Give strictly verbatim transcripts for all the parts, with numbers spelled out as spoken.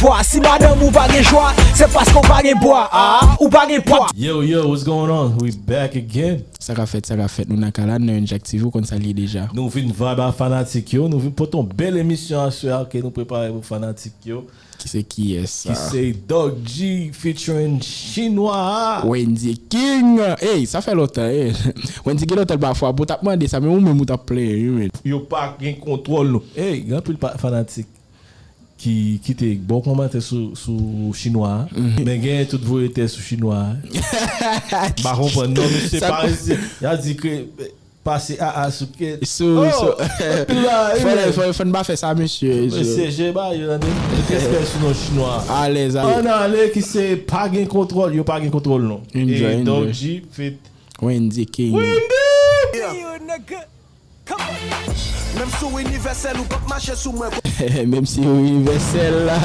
Pwa, si madanm ou pa gen chwa, se paske w pa gen pwa. Ah, ou pa gen pwa. Yo, yo, what's going on? We back again. Sa k ap fèt, sa k ap fèt. Nou nan kay la, nou nan Young Jack T V, ou konn sa l ye deja. Nou vin vibe a fanatik yo, nou vin pote yon bèl emisyon aswè a ke nou prepare pou fanatik yo. Ki se kiyès sa? Ki se Doc G featuring Chinwa a. Wendy King. Ey, sa fè lontan, ey. Wendy gen lontan l pa fwa pou t ap mande sa, men ou menm ou t ap plenyen, wi, men. Yo pa gen kontwòl nou. Ey, gen anpil pa- fanatik ki kite bon kòmantè sou, sou Chinwa a. Men genyen tout voye tè sou Chinwa a. M pa konprann non, mesye pa resi. Y a di ke pase aa sou kèt. Sou, sou. Fò n pa fè sa, mesye. Mesye, je ba yo nan respè sou non Chinwa. Alèz, alèz. Ann ale ki se pa gen kontwòl, yo pa gen kontwòl non. E Doc G feat. Wendy King. Wendy! Nigga. Menm si w inivèsèl ou p ap mache sou mwen. Menm si w inivèsèl la,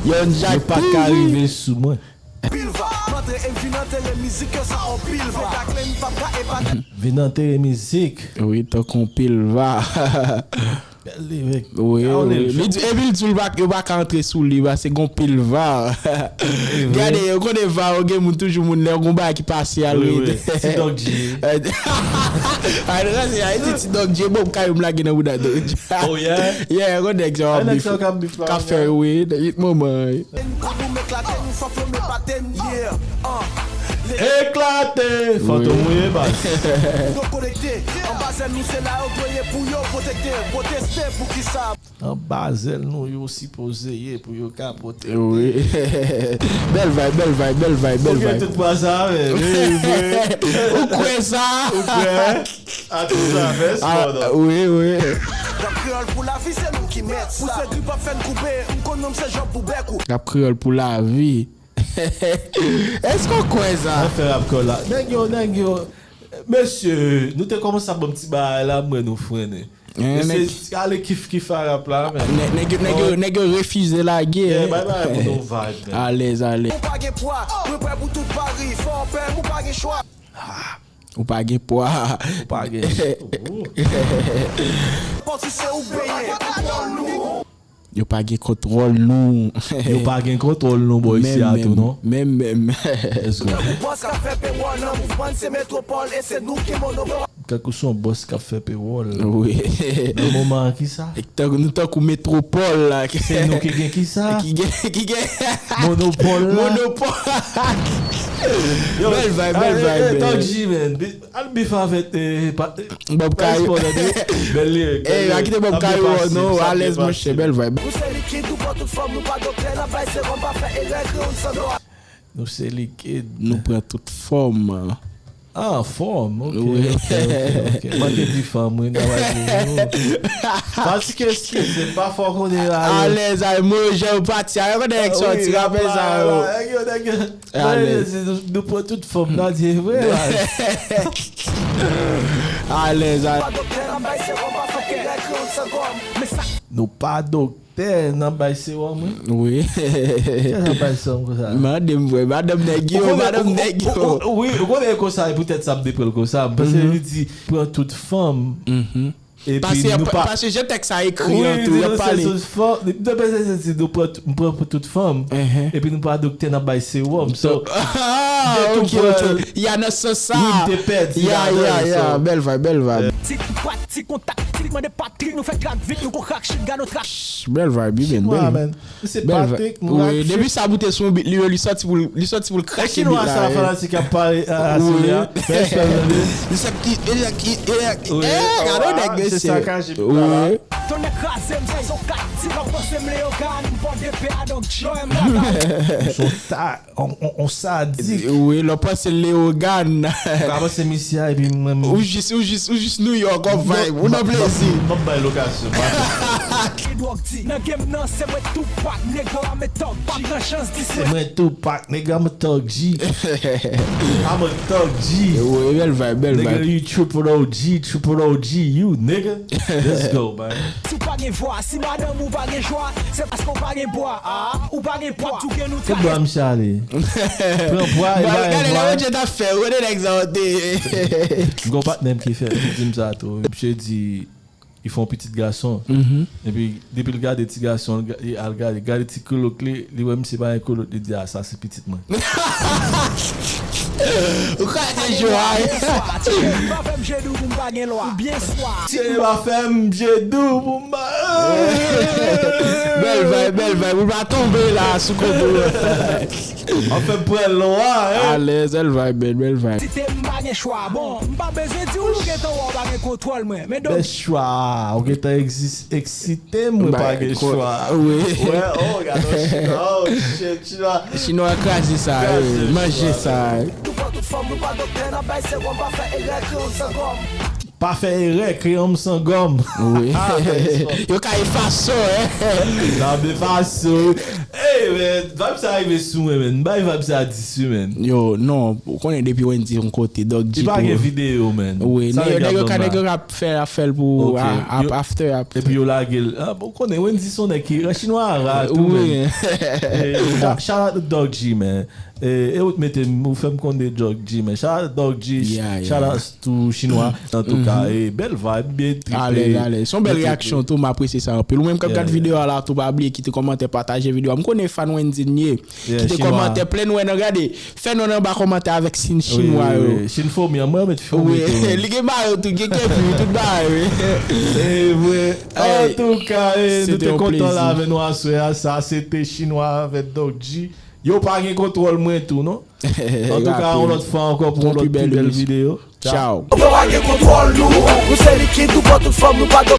Young Jack T V. Yo pa ka rive sou mwen. Pilva, m antre e m vin antere mizik yo sa on pilva. Dakle m p ap ka epate. Vin antere mizik. Wi, tankou on pilva. Bèl lirik. Wi, wi. Li di, epi l di l pa, yo pa ka antre sou li, paske gon pil va. Gade, ou konnen va, ou gen moun toujou moun lè gon bagay ki pase al rete. Ti Doc G. Ay, nou sa se, ay, di Ti Doc G, bon, kay m lage nan bouda Doc G. Oh, yeah? Yeah, gon nèg sa w ap bif. Ka fè, wi, nan yit moman, wi. Eklate! Fantom ou ye baz. Yo konekte, anba zèl nou se la yo dwe ye pou yo pwotekte, pwoteste poukisa. Anba zèl nou yo sipoze ye pou yo ka pwotekte. Wi. Bèl vibe, bèl vibe, bèl vibe, bèl vibe. Fòk yo tout pran sa avè. Ou kwè sa? Ou kwè? Atis la fè spò non. Wi, wi. Rap kreyòl pou lavi se nou ki mèt sa. Ou se grip ap fè n koube, m konn non m se Jòb pou bèk ou. Rap kreyòl pou lavi. Èske w kwè sa? Afè rap kò la. Nèg yo, nèg yo. Mesye, nou te kòmanse ap ban m ti bagay la, m wè nou frennen. Mesye, ale kif kif a rap la, men. Nèg yo, nèg yo, nèg yo refize lage. Yeah, bay bagay pou nou vibe, men. Alèz, alèz. Ou pa gen pwa, mwen prè pou tout Paris. Fò w pè m, ou pa gen chwa. Ou pa gen pwa. Ou pa gen. Pòti se ou benyen. Yo pa gen kontwòl nou. Yo pa gen kontwòl nou bò isi a tou non. Menm menm. Let's go. Bòs k ap fè pewòl nan mouvman n se metwopòl e se nou ki monopòl. Tankou se yon bòs k ap fè pewòl. Wi. Nan moman an kisa? Tankou nou tankou metwopòl la. Se nou ki gen kisa? Ki gen ki gen monopòl la. Monopòl. Bèl vibe, bèl vibe. Tank G man. Al bif avèk Bob Kayou. Bèl lirik. Ey, pa kite Bob Kayou non, alèz monchè, bèl vibe. Nou se likid, nou pran tout fòm, nou pa doktè, n ap bay sewòm, pa fè erè, kreyonn san dwa. Nou se likid. Nou pran tout fòm. Ah, fòm, ok, ok, ok. Manke di fanm, wi, nan wajou. Paske, eskize, pa fò konnen la. Alèz, ay, mwen, jan yo pati, ay, konnen nèg sòti, rapè sa yo. Nèg yo, nèg yo. Alèz. Nou pran tout fòm nan di vre la. Alèz, alèz. Nou pa doktè nan bay sewòm wi. Wi. Kisa bay sewòm konsa? Mande m vre, madanm nèg yo, madanm nèg yo. Wi, ou konnen konsa e poutèt sa m te pran l konsa. M panse li di pran tout fanm. Epi nou pa. Paske jan tèks sa ekri an tou, y ap pale. Wi, nou se sou fò. M te panse se di nou pran, m pran pou tout fanm. Epi nou pa doktè n ap bay sewòm. So, ah, ok, ok. Y a nan sans sa. Wi, m te pèdi ladan. Ya, ya, ya. Bèl vibe, bèl vibe. Tik pak, tik kontak, tik mande Patrik, nou fè trak vit, nou kon krak, chit gad nou trak. Bèl vibe, wi, men, bèl vibe. Se Patrik, Mourak. Wi, depi sa boute sou yon bit li yo, li sòti pou l, li sòti pou l krache bit la. Kinois sa fanatik k ap pale a sou li a. Fè respè pou li. Li sòti, li, li, eh, gade yon nèg mesye. Wi. Tonnè kraze m, sezon kat, ti lòk panse m Leyogàn, m pòt depe a donk Joe m. Son ta. On, on, on sadik. Wi, lè w panse Leyogàn. Ou ka panse misye a epi mwen menm. Ou jis, ou jis, ou jis Nouyòk, w ap vibe, ou nan plezi. M ap bay lokasyon. Ki dwòg di nan game nan se mwen Tupac, nèg yo a mwen Thug G. Pa pran chans di se mwen Tupac, nèg yo a mwen Thug G. I'm a Thug G. Wi, bèl vibe, bèl vibe. Nigga, you triple O G, triple O G, you nigga. Let's go, man. Si w pa gen vwa, si madanm ou pa gen jwa, se paske w pa gen bwa. Ah, ou pa gen pwa. Tou gen nou ka. Kot bwa misye ale? Pran bwa e ba l bwa. Gade lè Rodje t ap fè, ou konnen nèg sa yo te. M gon patnè m ki fè, ki di m sa tou. Misye di, li fè yon pitit gason. Epi, depi l gade ti gason, l ga- li al gade, gade ti kolot li, li wè misye pa gen kolot, li di, "Ah, sa se pitit mwen." Ou ka di jwa. Tire pa fè m je dou pou m pa gen lwa. Oubyen swa. Tire pa fè m je dou pou m pa. Bèl vibe, bèl vibe. Ou pa tonbe la sou kote. An fè pran lwa, hein. Alèz, bèl vibe, bèl, bèl vibe. Si te m pa gen chwa, bon, m pa bezwen di w, ou gentan wè w pa gen kontwòl mwen. Men donk, bèl chwa, ou gentan egzis- eksite m, mwen pa gen chwa. Wi. Wè, oh, gade yon chwa, oh, shit, chwa. Chinwa kraze sa, manje sa. Nou pran tout fòm, nou pa doktè, n ap bay sewòm, pa fè erè, kreyon san gòm. Pa fè erè, kreyon m san gòm. Wi. Yo ka efase w, hein. N ap efase w. Hey, man, vibe sa rive sou mwen, man. M bay vibe sa dis wi, man. Yo, non, ou konnen depi Wendyy yon kote, Doc G tou. Li pa gen videyo, man. Wi, nèg yo ka, nèg yo ka fè, ap fè l pou after, ap. Epi yo lage l. Ah, bon, konnen Wendyy se yon nèg ki, chinwa a ra tou, man. Shout out to Doc G, man. E, e ou t mete m, ou fè m konn de Doc G, man. Shout out Doc G, shout out to Chinwa. Antouka, e, bèl vibe, byen tripe. Alèz, alèz. Se yon bèl reyaksyon tou, m apresye sa anpil. Ou menm k ap gad videyo a la tou, pa bliye kite kòmantè, pataje videyo a. M konnen fan Wendyy n ye. Kite kòmantè, plen wè nan gade. Fè non anba kòmantè avèk siy chinwa yo. Wi, wi. Chin fomi an, mwen met fomi tou. Wi, li gen mayo tou, gen kepi, tout bagay, wi. E vre. Antouka, e, nou te kontan la avè nou aswè a. Sa, se te chinwa avèk Doc G. Yo pa gen kontwòl mwen tou, non? Antouka, yon lòt fwa ankò pou yon lòt pi bèl videyo. Tchao. Yo pa gen kontwòl nou. Nou se likid, nou pran tout fòm, nou pa